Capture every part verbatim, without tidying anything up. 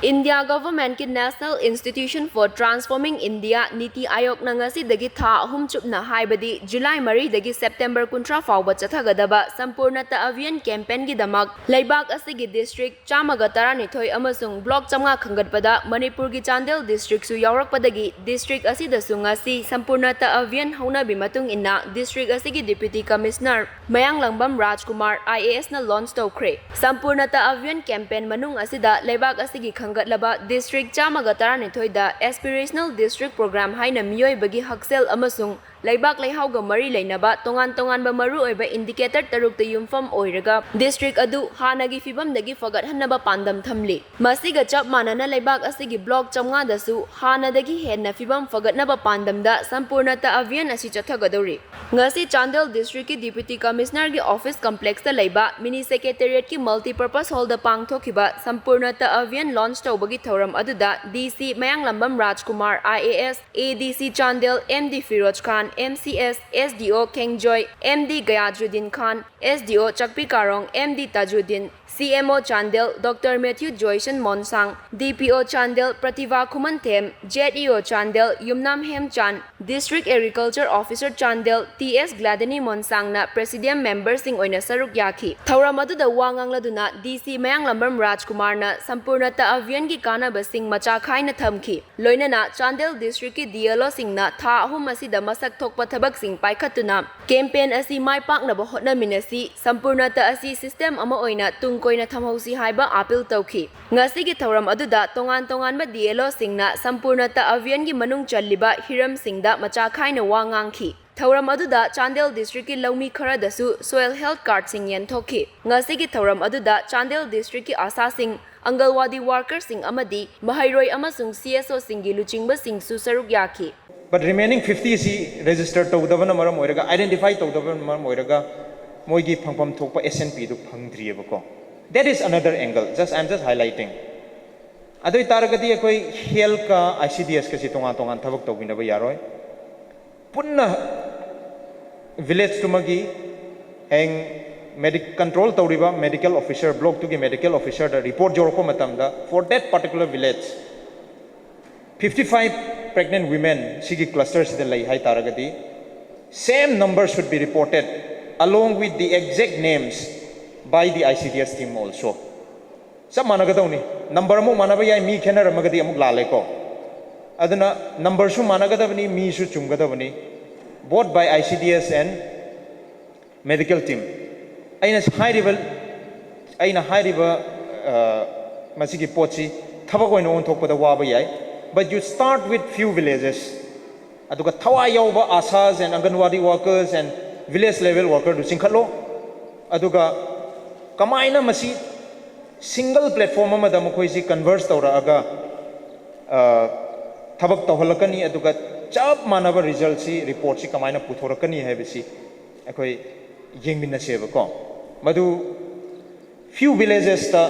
India ꯒꯚꯔꯟꯃꯦꯟꯠꯀꯤ National Institution for Transforming India, ꯅꯤꯇꯤ ꯑꯥꯌꯣꯒꯅ ꯉꯁꯤꯗꯒꯤ ꯊꯥ ꯑꯍꯨꯝ ꯆꯨꯞꯅ, ꯍꯥꯏꯕꯗꯤ ꯖꯨꯂꯥꯏ ꯃꯔꯤꯗꯒꯤ ꯁꯦꯞꯇꯦꯝꯕꯔ ꯀꯨꯟꯊ꯭ꯔꯥ ꯐꯥꯎꯕ ꯆꯠꯊꯒꯗꯕ ꯁꯝꯄꯨꯔꯅꯇ ꯑꯚꯤꯌꯥꯟ ꯀꯦꯝꯄꯦꯟꯒꯤꯗꯃꯛ ꯂꯩꯕꯥꯛ ꯑꯁꯤꯒꯤ ꯗꯤꯁꯇ꯭ꯔꯤꯛ ꯆꯥꯝꯃꯒ ꯇꯔꯥꯅꯤꯊꯣꯏ ꯑꯃꯁꯨꯡ ꯕ꯭ꯂꯣꯛ ꯆꯥꯝꯃꯉꯥ ꯈꯟꯒꯠꯄꯗ ꯃꯅꯤꯄꯨꯔꯒꯤ ꯆꯥꯟꯗꯦꯜ ꯗꯤꯁꯇ꯭ꯔꯤꯛꯁꯨ ꯌꯥꯎꯔꯛꯄꯗꯒꯤ ꯗꯤꯁꯇ꯭ꯔꯤꯛ ꯑꯁꯤꯗꯁꯨ ꯉꯁꯤ ꯁꯝꯄꯨꯔꯅꯇ ꯑꯚꯤꯌꯥꯟ ꯍꯧꯅꯕꯤ ꯃꯇꯨꯡ ꯏꯟꯅ ꯗꯤꯁꯇ꯭ꯔꯤꯛ ꯑꯁꯤꯒꯤ ꯗꯤꯄ꯭ꯌꯨꯇꯤ ꯀꯃꯤꯁꯅꯔ ꯃꯌꯥꯡꯂꯝꯕꯝ ꯔꯥꯖꯀꯨꯃꯥꯔ, IASꯅ ꯂꯣꯟꯆ ꯇꯧꯈ꯭ꯔꯦ꯫ ꯁꯝꯄꯨꯔꯅꯇ ꯑꯚꯤꯌꯥꯟ ꯀꯦꯝꯄꯦꯟ ꯃꯅꯨꯡ ꯑꯁꯤꯗ ꯂꯩꯕꯥꯛ ꯑꯁꯤꯒꯤ ꯈꯟꯒꯠꯂꯕ ꯗꯤꯁꯇ꯭ꯔꯤꯛ ꯆꯥꯝꯃꯒ ꯇꯔꯥꯅꯤꯊꯣꯏꯗ Aspirational District Program ꯍꯥꯏꯅ ꯃꯤꯑꯣꯏꯕꯒꯤ ꯍꯛꯁꯦꯜ ꯑꯃꯁꯨꯡ ꯂꯩꯕꯥꯛ ꯂꯩꯍꯥꯎꯒ ꯃꯔꯤ ꯂꯩꯅꯕ ꯇꯣꯉꯥꯟ ꯇꯣꯉꯥꯟꯕ ꯃꯔꯨꯑꯣꯏꯕ ꯏꯟꯗꯤꯀꯦꯇꯔ ꯇꯔꯨꯛꯇ ꯌꯨꯝꯐꯝ ꯑꯣꯏꯔꯒ ꯗꯤꯁꯇ꯭ꯔꯤꯛ ꯑꯗꯨ ꯍꯥꯟꯅꯒꯤ ꯐꯤꯕꯝꯗꯒꯤ ꯐꯒꯠꯍꯟꯅꯕ ꯄꯥꯟꯗꯝ ꯊꯝꯂꯤ꯫ ꯃꯁꯤꯒ ꯆꯞ ꯃꯥꯟꯅꯅ ꯂꯩꯕꯥꯛ ꯑꯁꯤꯒꯤ ꯕ꯭ꯂꯣꯛ ꯆꯥꯝꯃꯉꯥꯗꯁꯨ ꯍꯥꯟꯅꯗꯒꯤ ꯍꯦꯟꯅ ꯐꯤꯕꯝ ꯐꯒꯠꯅꯕ ꯄꯥꯟꯗꯝꯗ ꯁꯝꯄꯨꯔꯅꯇ ꯑꯚꯤꯌꯥꯟ ꯑꯁꯤ ꯆꯠꯊꯒꯗꯧꯔꯤ꯫ ꯉꯁꯤ ꯆꯥꯟꯗꯦꯜ ꯗꯤꯁꯇ꯭ꯔꯤꯛꯀꯤ ꯗꯤꯄ꯭ꯌꯨꯇꯤ ꯀꯃꯤꯁꯅꯔꯒꯤ ꯑꯣꯐꯤꯁ ꯀꯝꯄ꯭ꯂꯦꯛꯁꯇ ꯂꯩꯕ ꯃꯤꯅꯤ ꯁꯦꯀ꯭ꯔꯦꯇꯦꯔꯤꯌꯦꯠꯀꯤ ꯃꯜꯇꯤꯄꯔꯄꯁ ꯍꯣꯜꯗ ꯄꯥꯡꯊꯣꯛꯈꯤꯕ ꯁꯝꯄꯨꯔꯅꯇ ꯑꯚꯤꯌꯥꯟ ꯂꯣꯟꯆ ꯇꯧꯕꯒꯤ ꯊꯧꯔꯝ ꯑꯗꯨꯗ DC Mayanglambam Rajkumar, IAS, ADC Chandel, MD Firoz Khan, MCS, SDO Khengjoy, MD Gayajuddin Khan, SDO Chakpi Karong, MD Tajuddin, CMO Chandel doctor Mathew Joyson Monsang, DPO Chandel Prativa Khumanthem, ZEO Chandel Yumnam Hemchan, district agriculture officer Chandel T S Gladini ꯃꯣꯟꯁꯥꯡꯅ ꯄ꯭ꯔꯦꯁꯤꯗꯤꯌꯝ ꯃꯦꯝꯕꯔꯁꯤꯡ ꯑꯣꯏꯅ ꯁꯔꯨꯛ ꯌꯥꯈꯤ꯫ ꯊꯧꯔꯝ ꯑꯗꯨꯗ ꯋꯥ ꯉꯥꯡꯂꯗꯨꯅ DC ꯃꯌꯥꯡꯂꯝꯕꯝ ꯔꯥꯖꯀꯨꯃꯥꯔꯅ ꯁꯝꯄꯨꯔꯅꯇ ꯑꯚꯤꯌꯥꯟꯒꯤ ꯀꯥꯟꯅꯕꯁꯤꯡ ꯃꯆꯥ ꯈꯥꯏꯅ ꯊꯝꯈꯤ꯫ ꯂꯣꯏꯅꯅ ꯆꯥꯟꯗꯦꯜ ꯗꯤꯁꯇ꯭ꯔꯤꯛꯀꯤ DLOꯁꯤꯡꯅ ꯊꯥ ꯑꯍꯨꯝ ꯑꯁꯤꯗ ꯃꯁꯛ ꯊꯣꯛꯄ ꯊꯕꯛꯁꯤꯡ ꯄꯥꯏꯈꯠꯇꯨꯅ ꯀꯦꯝꯄꯦꯟ ꯑꯁꯤ ꯃꯥꯏ ꯄꯥꯛꯅꯕ ꯍꯣꯠꯅꯃꯤꯟꯅꯁꯤ, ꯁꯝꯄꯨꯔꯅꯇ ꯑꯁꯤ ꯁꯤꯁꯇꯦꯝ ꯑꯃ ꯑꯣꯏꯅ ꯇꯨꯡ ꯀꯣꯏꯅ ꯊꯝꯍꯧꯁꯤ ꯍꯥꯏꯕ ꯑꯥꯄꯤꯜ ꯇꯧꯈꯤ꯫ ꯉꯁꯤꯒꯤ ꯊꯧꯔꯝ ꯑꯗꯨꯗ ꯇꯣꯉꯥꯟ ꯇꯣꯉꯥꯟꯕ DLOꯁꯤꯡꯅ ꯁꯝꯄꯨꯔꯅꯇ ꯑꯚꯤꯌꯥꯟꯒꯤ ꯃꯅꯨꯡ ꯆꯜꯂꯤꯕ ꯍꯤꯔꯝꯁꯤꯡꯗ ꯃꯆꯥ ꯈꯥꯏꯅ ꯋꯥ ꯉꯥꯡꯈꯤ꯫ ꯊꯧꯔꯝ ꯑꯗꯨꯗ ꯆꯥꯟꯗꯦꯜ ꯗꯤꯁꯇ꯭ꯔꯤꯛꯀꯤ ꯂꯧꯃꯤ ꯈꯔꯗꯁꯨ ꯁꯣꯏꯜ ꯍꯦꯜꯊ ꯀꯥꯔꯗꯁꯤꯡ ꯌꯦꯟꯊꯣꯛꯈꯤ꯫ ꯉꯁꯤꯒꯤ ꯊꯧꯔꯝ ꯑꯗꯨꯗ ꯆꯥꯟꯗꯦꯜ ꯗꯤꯁꯇ꯭ꯔꯤꯛꯀꯤ ꯑꯥꯁꯥꯁꯤꯡ, ꯑꯪꯒꯜꯋꯥꯗꯤ ꯋꯥꯔꯀꯔꯁꯤꯡ ꯑꯃꯗꯤ ꯃꯍꯩꯔꯣꯏ ꯑꯃꯁꯨꯡ CSOꯁꯤꯡꯒꯤ ꯂꯨꯆꯤꯡꯕꯁꯤꯡꯁꯨ ꯁꯔꯨꯛ ꯌꯥꯈꯤ꯫ But remaining fifty ꯑꯁꯤ register ꯇꯧꯗꯕꯅ ꯃꯔꯝ ꯑꯣꯏꯔꯒ, identify ꯇꯧꯗꯕꯅ ꯃꯔꯝ ꯑꯣꯏꯔꯒ, ꯃꯣꯏꯒꯤ ꯐꯪꯐꯝ ꯊꯣꯛꯄ S N Pꯗꯨ ꯐꯪꯗ꯭ꯔꯤꯑꯕꯀꯣ꯫ That is another angle, just, I am just highlighting. ꯑꯗꯨ ꯑꯣꯏꯇꯥꯔꯒꯗꯤ ꯑꯩꯈꯣꯏ healthꯀ ICDSꯀꯁꯤ ꯇꯣꯉꯥꯟ ꯇꯣꯉꯥꯟ ꯊꯕꯛ ꯇꯧꯕꯤꯅꯕ ꯌꯥꯔꯣꯏ꯫ ꯄꯨꯟꯅ villageꯇꯨꯃꯒꯤ ꯍꯌꯦꯡ medic control ꯇꯧꯔꯤꯕ medical officer, block ꯇꯨꯒꯤ medical officer ꯗ report ꯌꯧꯔꯛꯄ ꯃꯇꯝꯗ, for that particular village fifty five pregnant women ꯁꯤꯒꯤ cluster ꯁꯤꯗ ꯂꯩ ꯍꯥꯏ ꯇꯥꯔꯒꯗꯤ, same number should be reported along with the exact names by the I C D S team also. ꯆꯞ ꯃꯥꯟꯅꯒꯗꯧꯅꯤ꯫ Number ꯑꯃꯨꯛ ꯃꯥꯟꯅꯕ ꯌꯥꯏ, ꯃꯤ ꯈꯦꯠꯅꯔꯝꯃꯒꯗꯤ ꯑꯃꯨꯛ ꯂꯥꯜꯂꯦꯀꯣ꯫ ꯑꯗꯨꯅ number ꯁꯨ ꯃꯥꯟꯅꯒꯗꯕꯅꯤ, ꯃꯤꯁꯨ ꯆꯨꯝꯒꯗꯕꯅꯤ, both by I C D S and medical team꯫ ꯑꯩꯅ ꯍꯥꯏꯔꯤꯕ ꯑꯩꯅ ꯍꯥꯏꯔꯤꯕ ꯃꯁꯤꯒꯤ ꯄꯣꯠꯁꯤ ꯊꯕꯛ ꯑꯣꯏꯅ ꯑꯣꯟꯊꯣꯛꯄꯗ ꯋꯥꯕ ꯌꯥꯏ꯫ But you start with few villages, ꯑꯗꯨꯒ ꯊꯋꯥꯏ ꯌꯥꯎꯕ ASHAs and Anganwadi workers and village level worker ꯗꯨ ꯆꯤꯡꯈꯠꯂꯣ꯫ ꯑꯗꯨꯒ ꯀꯃꯥꯏꯅ ꯃꯁꯤ single platform ꯑꯃꯗ ꯃꯈꯣꯏꯁꯤ converge ꯇꯧꯔꯛꯑꯒ ꯊꯕꯛ ꯇꯧꯍꯜꯂꯛꯀꯅꯤ, ꯑꯗꯨꯒ ꯆꯞ ꯃꯥꯟꯅꯕ result ꯁꯤ, report ꯁꯤ ꯀꯃꯥꯏꯅ ꯄꯨꯊꯣꯔꯛꯀꯅꯤ ꯍꯥꯏꯕꯁꯤ ꯑꯩꯈꯣꯏ ꯌꯦꯡꯃꯤꯟꯅꯁꯦꯕꯀꯣ꯫ ꯃꯗꯨ few villages ꯇ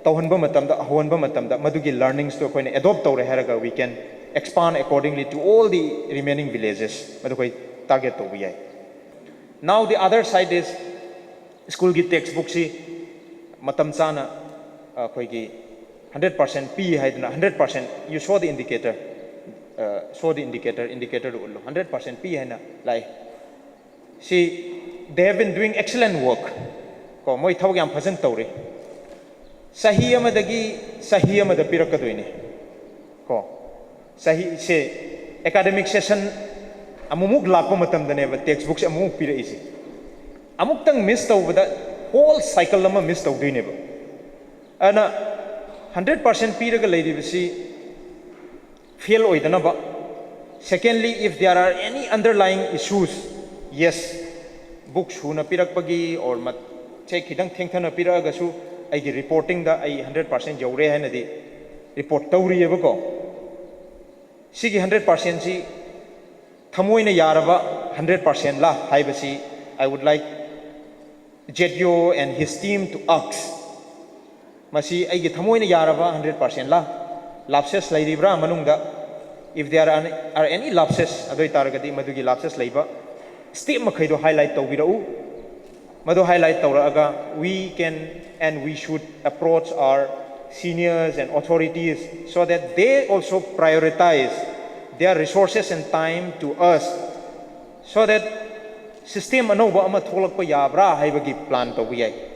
ꯇꯧꯍꯟꯕ ꯃꯇꯝꯗ, ꯍꯧꯍꯟꯕ ꯃꯇꯝꯗ ꯃꯗꯨꯒꯤ learnings ꯇꯨ ꯑꯩꯈꯣꯏꯅ adopt ꯇꯧꯔꯦ ꯍꯥꯏꯔꯒ we can expand accordingly to all the remaining villages꯫ ꯃꯗꯨ ꯑꯩꯈꯣꯏ target ꯇꯧꯕ ꯌꯥꯏ꯫ Now the other side is, school ꯒꯤ textbook ꯁꯤ ꯃꯇꯝ ꯆꯥꯅ ꯑꯩꯈꯣꯏꯒꯤ hundred percent ꯄꯤ ꯍꯥꯏꯗꯅ, hundred percent, you show the indicator, show the indicator, indicator ꯗꯨ ꯎꯠꯂꯨ, hundred percent ꯄꯤ ꯍꯥꯏꯅ ꯂꯥꯛꯏ꯫ ꯁꯤ, they have been doing excellent work ꯀꯣ, ꯃꯣꯏ ꯊꯕꯛ ꯌꯥꯝ ꯐꯖꯅ ꯇꯧꯔꯤ꯫ ꯆꯍꯤ ꯑꯃꯗꯒꯤ ꯆꯍꯤ ꯑꯃꯗ ꯄꯤꯔꯛꯀꯗꯣꯏꯅꯤ ꯀꯣ꯫ ꯆꯍꯤꯁꯦ, academic session ꯑꯃꯨꯛꯃꯨꯛ ꯂꯥꯛꯄ ꯃꯇꯝꯗꯅꯦꯕ textbook ꯁꯦ ꯑꯃꯨꯛꯃꯨꯛ ꯄꯤꯔꯛꯏꯁꯦ꯫ ꯑꯃꯨꯛꯇꯪ miss ꯇꯧꯕꯗ whole cycle ꯑꯃ miss ꯇꯧꯗꯣꯏꯅꯦꯕ꯫ ꯑꯗꯨꯅ hundred percent ꯄꯤꯔꯒ ꯂꯩꯔꯤꯕꯁꯤ fail ꯑꯣꯏꯗꯅꯕ꯫ Secondly, if there are any underlying issues, yes, book ꯁꯨꯅ ꯄꯤꯔꯛꯄꯒꯤ or ꯃꯠ-, ꯁꯦ ꯈꯤꯇꯪ ꯊꯦꯡꯊꯅ ꯄꯤꯔꯛꯑꯒꯁꯨ ꯑꯩꯒꯤ reporting ꯗ ꯑꯩ hundred percent ꯌꯧꯔꯦ ꯍꯥꯏꯅꯗꯤ report ꯇꯧꯔꯤꯑꯕꯀꯣ꯫ ꯁꯤꯒꯤ hundred percent ꯁꯤ ꯊꯃꯣꯏꯅ ꯌꯥꯔꯕ hundred percent ꯂꯥ ꯍꯥꯏꯕꯁꯤ I would like J D O and his team to ask꯫ ꯃꯁꯤ ꯑꯩꯒꯤ ꯊꯃꯣꯏꯅ ꯌꯥꯔꯕ hundred percent ꯂꯥ? Lapses ꯂꯩꯔꯤꯕ꯭ꯔꯥ ꯃꯅꯨꯡꯗ? If there are, are any lapses, ꯑꯗꯨ ꯑꯣꯏꯇꯥꯔꯒꯗꯤ ꯃꯗꯨꯒꯤ lapses ꯂꯩꯕ step ꯃꯈꯩꯗꯣ highlight ꯇꯧꯕꯤꯔꯛꯎ꯫ ꯃꯗꯨ highlight ꯇꯧꯔꯛꯑꯒ, we can and we should approach our seniors and authorities so that they also prioritize their resources and time to us, so that system ꯑꯅꯧꯕ ꯑꯃ ꯊꯣꯛꯂꯛꯄ ꯌꯥꯕ꯭ꯔꯥ ꯍꯥꯏꯕꯒꯤ plan ꯇꯧꯕ ꯌꯥꯏ꯫